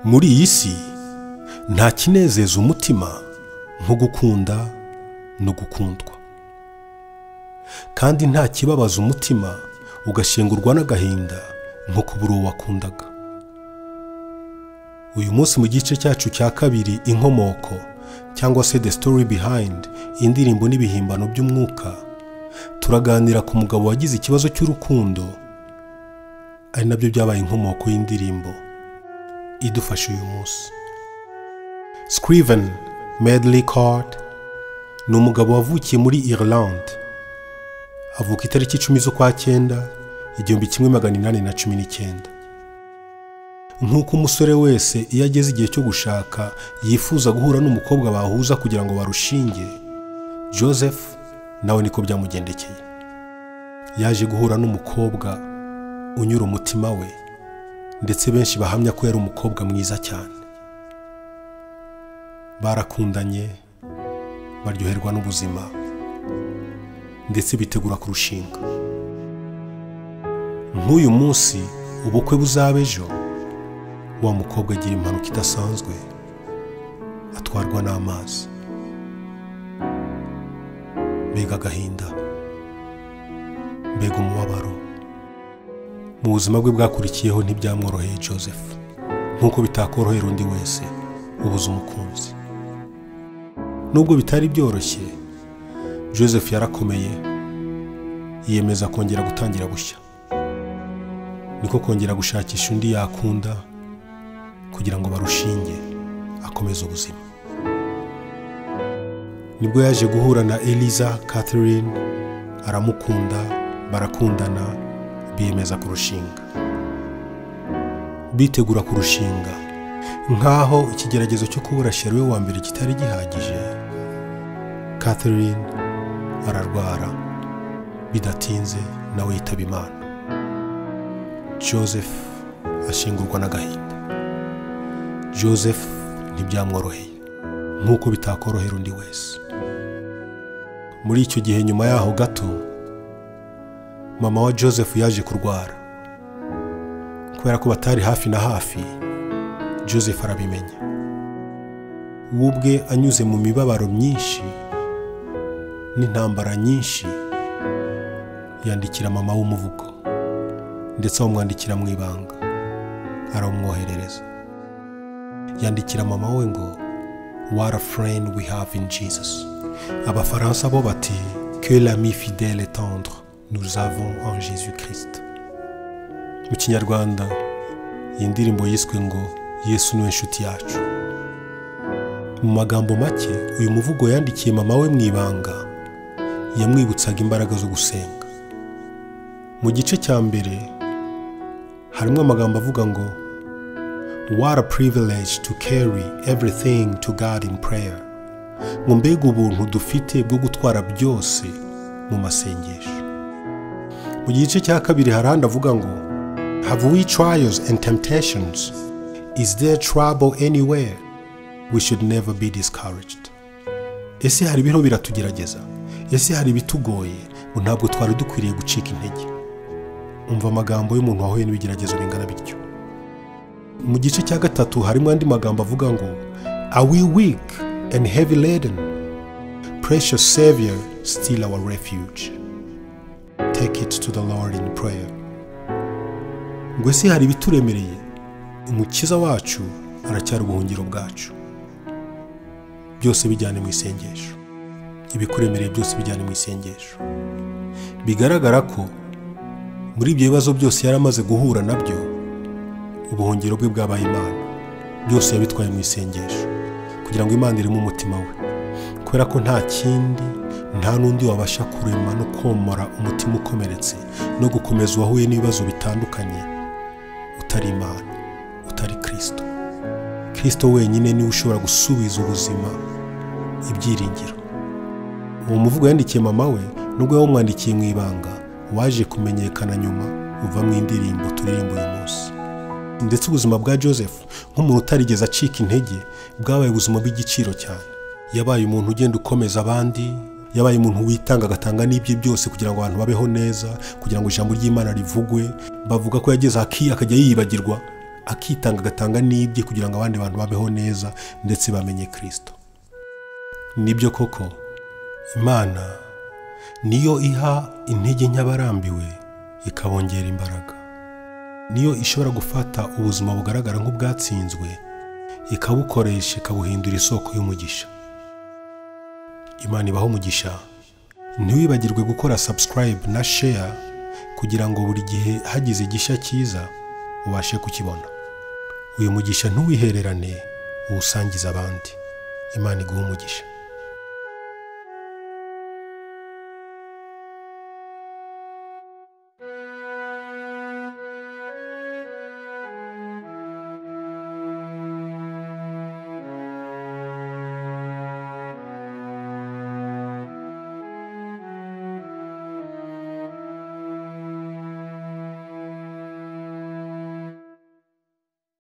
Muri iyi si nta kinezeza umutima nko gukunda no gukundwa, kandi nta kibabaza umutima ugashengurwa n'agahinda nko kubura uwo wakundaga. Uyu munsi mu gice cyacu cya kabiri, inkomoko cyangwa se the story behind indirimbo n'ibihimbano by'umwuka, turaganira ku mugabo wagize ikibazo cy'urukundo, ari nabyo byabaye inkomoko y'indirimbo idufasha uyu munsi. Scriven Medley Card ni umugabo wavukiye muri Ireland, avuka itariki 10 z'ukwa cyenda 1819. Nk'uko umusore wese iyo ageze igihe cyo gushaka yifuza guhura n'umukobwa bahuza kugira ngo barushinge, Joseph nawe niko byamugendekeye. Yaje guhura n'umukobwa unyura umutima we, ndetse benshi bahamya ko yari umukobwa mwiza cyane. Barakundanye, baryoherwa n'ubuzima, ndetse bitegura kurushinga. Nk'uyu munsi ubukwe buzaba ejo, wa mukobwa agira impanuka idasanzwe, atwarwa n'amazi. Mbega agahinda, mbega umubabaro! Mu buzima bwe bwakurikiyeho ntibyamworoheye Joseph, nk'uko bitakorohera undi wese ubuze umukunzi. Nubwo bitari byoroshye, Joseph yarakomeye, yiyemeza kongera gutangira bushya. Niko kongera gushakisha undi yakunda kugira ngo barushinge, akomeze ubuzima. Nibwo yaje guhura na Eliza Catherine, aramukunda, barakundana, biyemeza kurushinga. Bitegura kurushinga, nkaho ikigeragezo cyo kubura chéri we wa mbere kitari gihagije, Catherine ararwara, bidatinze nawe yitaba Imana. Joseph ashengurwa n'agahinda. Joseph ntibyamworoheye, nk'uko bitakorohera undi wese. Muri icyo gihe, nyuma yaho gato, mama wa Joseph yaje kurwara. Kubera ko batari hafi na hafi, Joseph arabimenya. We ubwe anyuze mu mibabaro myinshi n'intambara nyinshi, yandikira mama w'umuvugo, ndetse awumwandikira mu ibanga, arawumwoherereza. Yandikira mama we ngo: "What a friend we have in Jesus." Abafaransa bo bati: "Que l'ami fidèle et tendre nous avons en Jésus Christ." Mu Kinyarwanda iyi ndirimbo yiswe ngo "Yesu niwe nshuti yacu". Mu magambo make, uyu muvugo yandikiye mama we mu ibanga yamwibutsaga imbaraga zo gusenga. Mu gice cya mbere harimo amagambo avuga ngo: "What a privilege to carry everything to God in prayer." Ngo mbega ubuntu dufite bwo gutwara byose mu masengesho. Mu gice cya kabiri hari ahandi avuga ngo: "Have we trials and temptations? Is there trouble anywhere? We should never be discouraged." Ese hari ibiriho biratugerageza? Ese hari ibitugoye? Ngo ntabwo twari dukwiriye gucika intege. Umva amagambo y'umuntu wahuye n'ibigeragezo bingana bityo. Mu gice cya gatatu harimo andi magambo avuga ngo: "Are we weak and heavy laden? Precious Savior, still our refuge. Take it to the Lord in prayer." Ngo ese hari ibituremereye? Umukiza wacu aracyari ubuhungiro bwacu. Byose bijyane mu isengesho. Ibikuremereye byose bijyane mu isengesho. Bigaragara ko muri ibyo bibazo byose yari amaze guhura nabyo, ubuhungiro bwe bwabaye Imana. Byose yabitwaye mu isengesho kugira ngo Imana ireme umutima we, kubera ko nta kindi, nta n'undi wabasha kurema no komora umutima ukomeretse no gukomeza uwahuye n'ibibazo bitandukanye utari Imana, utari Kirisito. Kirisito wenyine niwe ushobora gusubiza ubuzima ibyiringiro. Uwo muvugo yandikiye mama we, nubwo yawumwandikiye mu ibanga, waje kumenyekana nyuma uva mu indirimbo turirimba uyu munsi. Ndetse ubuzima bwa Joseph nk'umuntu utarigeze acika intege bwabaye ubuzima bw'igiciro cyane. Yabaye umuntu ugenda ukomeza abandi, yabaye umuntu witanga, agatanga n'ibye byose kugira ngo abantu babeho neza, kugira ngo ijambo ry'Imana rivugwe. Bavuga ko yageze aki akajya yiyibagirwa. akitanga agatanga n'ibye kugira ngo abandi bantu babeho neza ndetse bamenye Kristo. Nibyo koko Imana niyo iha intege nk'abarambiwe ikabongera imbaraga. Niyo ishobora gufata ubuzima bugaragara nk'ubwatsinzwe ikabukoresha ikabuhindura isoko y'umugisha. Imana ibaho umugisha. Ntiwibagirwe gukora subscribe na share kugira ngo buri gihe hagize igishya cyiza ubashe kukibona. Uyu mugisha ntuwihererane, uwusangize abandi. Imana iguhe umugisha.